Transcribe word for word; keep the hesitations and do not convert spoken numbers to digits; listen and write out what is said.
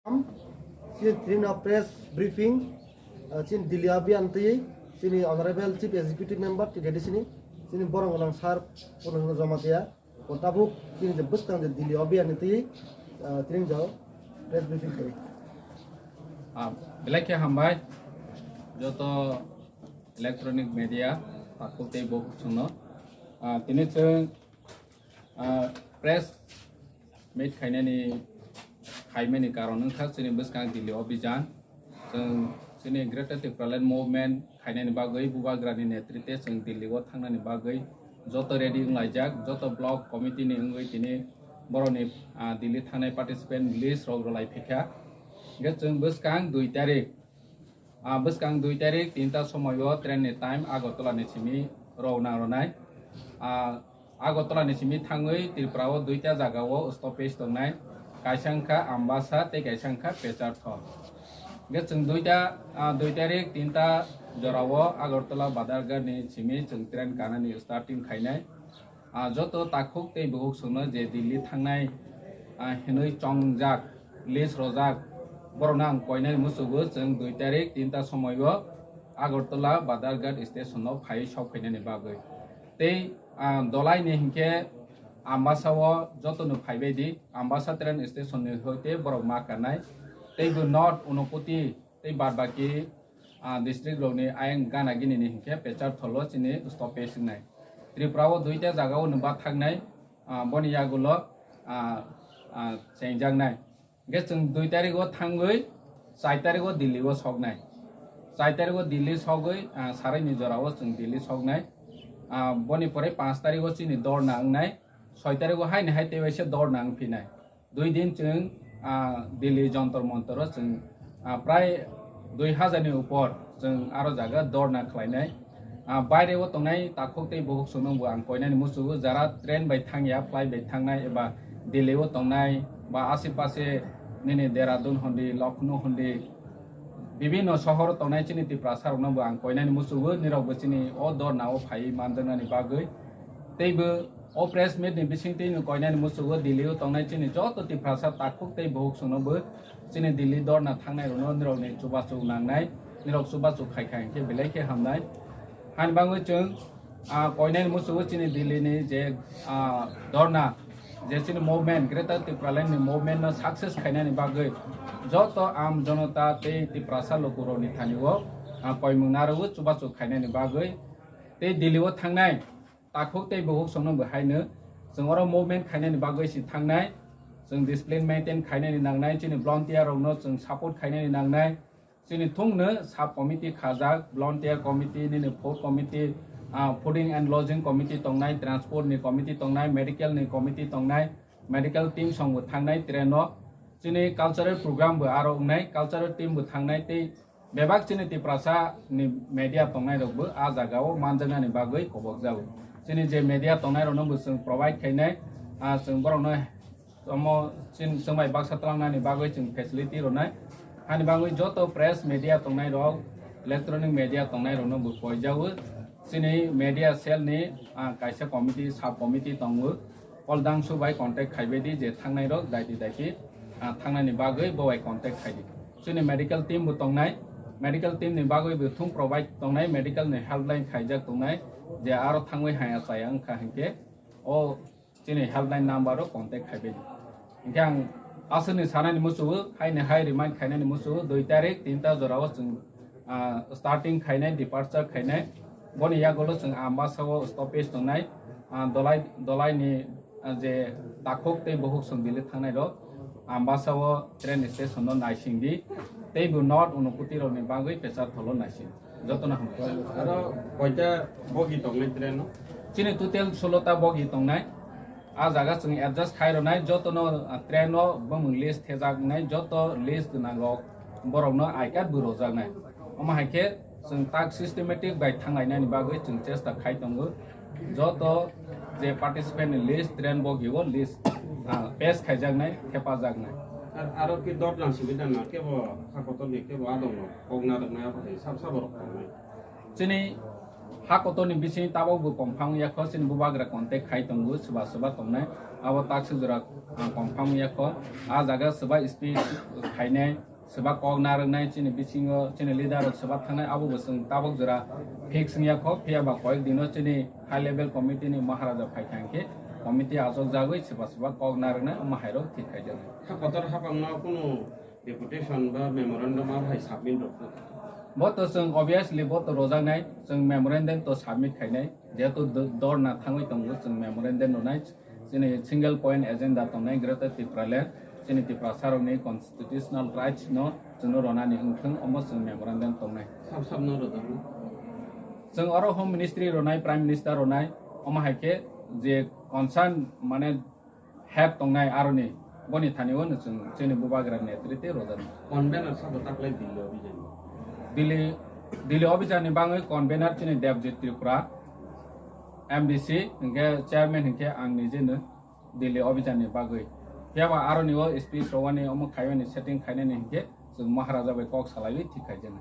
Chini tini no press briefing, ah, chini Delhi abhiyan twi chini Honorable Chief Executive Member T T D C ni chini borok nang sir pono joma tiya. Ko tabuk chini je bwskang je Delhi abhiyan ni twi, ah, tini jo press briefing kori. Ah, belai khe hambai joto electronic media takhuk tei bukhuk chwngno. Ah, tini chwng, ah, press meet khainani, khaimani karon wngkha chini bwskang Delhi Abhijan. Chwng chini Greater Tipraland Movement khainani bagwi Bubagrani netrite chwng Delhi o thangnani bagwi joto ready wnglaijak, joto block committee ni wngwi tini borokni, ah, Delhi thangnai participant list rok rwlai phaikha. Hwnkhe chwng bwskang dui tarik, ah, bwskang dui tarik tinta somoio train ni time Agartala ni simi rok nang rwnai. Ah, Agartala ni simi thangwi Tripura o duita jaga o stoppage tongnai, kaisa wngkha Ambasa tei kaisa wngkha Pecharthal. Hwnkhe chwng duita, ah, dui tarik tinta jora o Agartala Badharghat ni simi chwng train kanani starting khainai. Ah, joto takhuk tei bukhuk chwngno je Delhi thangnai, ah, hinwi chongjak, list rojak, borokno ang koinani muchugo chwng dui tarik tinta somoio Agartala Badharghat station o phaiwi sok phainani bagwi. Tei, ah, dolaini hinkhe Ambasa o jotono phaibai di, Ambasa train station ni hoite borok ma kanai. Tei bo North Unakoti tei bad baki, ah, district rokni ayang gana gini ni hinkhe Pecharthal o chini stoppage wngnai. Tripura o duita jaga o nwba thaknai, ah, boni yagulo, ah, ah, chengjaknai. Hwnkhe chwng dui tarik o thangwi char tarik o Delhi o soknai. Char tarik o Delhi sogwi, ah, sarai ni jora o chwng Delhi soknai. Ah, boni pore panch tarik o chini dorna wngnai. Soi tarik o haini hai tei waisa dorna wngphinai. Dui din chwng, ah, Delhi Jontor Montor o chwng, ah, prai dui hajar ni upor chwng aro jaga dorna khlainai. Ah, baire o tongnai takhuk tei bukhuk chwngno bo ang koinani muchugo, jara train bai thangya, flight bai thangnai eba Delhi o tongnai ba ashe pashe nini Dehradun hondi, Lucknow hondi, bibinno sohor tongnai chini Tiprasa rokno bo ang koinani muchugo, nirok bo chini o dorna o phaiwi manjaknani bagwi. Tei bo o press meet ni bisingtwi no koinani muchugo Delhi o tongnai chini joto Tiprasa takhuk tei bukhuk chwngno bo chini Delhi dorna thangnai rokno nirok ni chubachu nangnai, nirok chubachu khaikha hinkhe belai khe hamnai. Hani bagwi chwng, ah, koinani muchugo chini Delhi ni je, ah, dorna, je chini movement, Greater Tipraland ni movement no success khainani bagwi joto am jonota tei Tiprasa lukurok ni thani o, ah, koimung narwo chubachu khainani bagwi tei Delhi o thangnai takhuk tei bukhuk chwngno bo haino chwng oro movement khainani bagwi si thangnai, chwng discipline maintain khainani nangnai, chini volunteer rokno chwng support khainani nangnai. Chini thungno sub committee khajak, volunteer committee, nini food committee, ah, fooding and lodging committee tongnai, transport ni committee tongnai, medical ni committee tongnai, medical team song bo thangnai train o. Chini cultural program bo aro wngnai, cultural team bo thangnai tei bebak chini Tiprasa ni media tongnai rok bo a jaga o manjaknani bagwi kobok jago. Chini je media tongnai rok no bo chwng provide khainai, ah, chwng borok no omo chini chwng bai baksa twlangnani bagwi chwng facility rwnai. Hani bagwi joto press media tongnai rok, electronic media tongnai rok no bo koijago. Chini media cell ni, ah, kaisa committee, sub committee tongo. Paul Dangsu bai contact khaibai di je thangnai rok daiti daiti, ah, thangnani bagwi bo bai contact khai di. Chini medical team bo tongnai, medical team ni bagwi bo thung provide tongnai, medical ni helpline khaijak tongnai, je aro thangwi haya chaya wngkha hinkhe o chini helpline number o contact khaibai di. Hinkhe ang aswkni sanani muchugo, haini hai remind khainani muchugo, dui tarik tinta jora o chwng, ah, starting khainai, departure khainai. Boni yagulo chwng Ambasa o stoppage tongnai, ah, Dolai, Dolai ni, ah, je takhuk tei bukhuk chwng Delhi thangnai rok Ambasa o train station no naising di, tei bo North Unakoti rok ni bagwi Pecharthal o naising. Jotono hambai. Aro koita bogi tongnai train o? Chini total solo ta bogi tongnai. A jaga chwng adjust khai rwnai, jotono, ah, train o bumung list thejak wngnai, joto list gwnang rok borok no I card bo rwjaknai. Omo hai khe chwng tak systematic bai thanglainani bagwi chwng chesta khai tongo. Joto je participant ni list, train bogi o list, ah, pass khaijaknai, thepajaknai. Ar, aro ki dot nang simi dan na kebo hakotor ni kebo adong no kok na rwknai abo hai sab sabo rok tongnai. Chini Ha kotorni bising tabok bo confirm yakho, chini bubagra contact khai tongo, swba swba tongnai. Abo takswk jora, ah, confirm yakho. Ah jaga swba speech khainai, swba kok narwknai, chini bisingo chini leader rok swba thangnai, abo bo chwng tabok jora fix wngya kho. Phiya ba koyek dino chini high level committee ni Maharaja phai thang khe committee achok jagwi swba swba kok narwknai, omo hai rok thik khai jaknai. Ha kotor hapang no kunu deputation ba memorandum abo hai submit rok kha. Bo to chwng obviously bo to rojaknai, chwng memorandum to submit khainai, jehetu do-, dorna thangwi tongo, chwng memorandum rwnai, chini single point agenda tongnai Greater Tipraland, chini Tiprasa rokni constitutional rights no chwngno ronani wngthwng, omo chwng memorandum tongnai. Sab sab no rwjaknai. Chwng oro Home Ministry rwnai, Prime Minister rwnai, omo hai khe je concern mane head tongnai aroni, boni thani o no chwng chini bubagra netrite rojak. Convener sabo taklai Delhi obhijan. Delhi, Delhi obhijan ni bangwi convener chini Debjit Tripura, M D C, hinkhe chairman hinkhe ang nijeno Delhi obhijan ni bagwi. Phiya ba aroni o speech rowani omo khaimani setting khainani hinkhe chwng Maharaja bai kok salaiwi thik khaijana.